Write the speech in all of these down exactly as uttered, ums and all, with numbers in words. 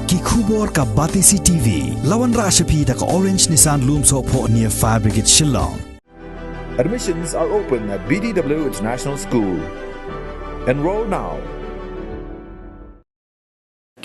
Ki khubor ka Batesi T V. La wanrah sha phi da ka Orange Nissan Lumsohphoh near Fire Brigade Shillong. Admissions are open at B D W International School. Enroll now.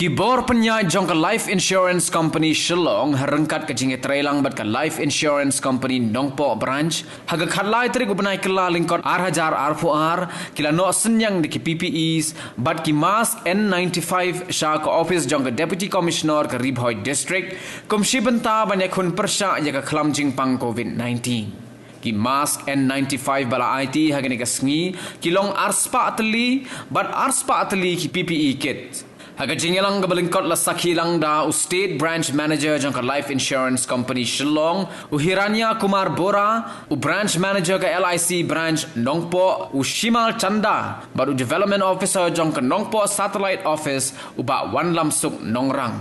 Ki bor pynïaid jong ka Life Insurance Company Shillong ha ryngkat ka jingïatreilang bad ka Life Insurance Company Nongpoh Branch ha ka khatlai tarik u bnai Kylla lyngkot ar hajar arphew ar ki la noh synñiang da ki P P Es bad ki mask N ninety-five sha ka ophis jong ka Deputy Commissioner ka Ri Bhoi District kum shi bynta ban ïakhun pyrshah ïa ka khlam jingpang COVID nineteen. Ki mask N ninety-five ba la aiti ha kane ka sngi ki long arspah tylli bad arspah tylli ki P P E kit. Ha ka jingïalang kaba lyngkot la sakhi lang da u State Branch Manager jong ka Life Insurance Company Shillong, u Hiranya Kumar Bora, u Branch Manager ka L I C Branch Nongpoh, u Shimal Chanda, bad u Development Officer jong ka Nongpoh Satellite Office, u Bah Wanlamsuk Nongrang.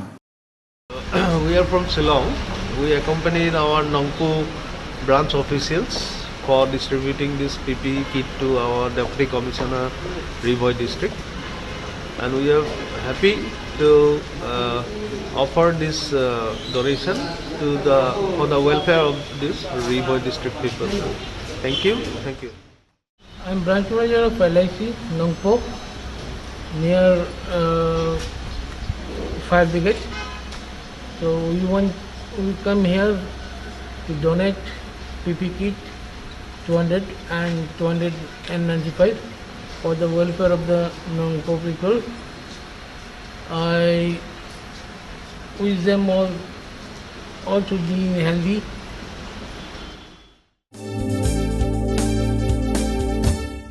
We are from Shillong. We accompanied our Nongpoh branch officials for distributing this P P E kit to our Deputy Commissioner, Ri Bhoi District. And we are happy to uh, offer this uh, donation to the for the welfare of this Ri Bhoi District people. Thank you. Thank you. I'm branch manager of L I C Nongpoh near uh, Fire Brigade. So we want we come here to donate P P kit two hundred and two hundred N ninety-five for the welfare of the Nongpoh people. I wish them all all to be healthy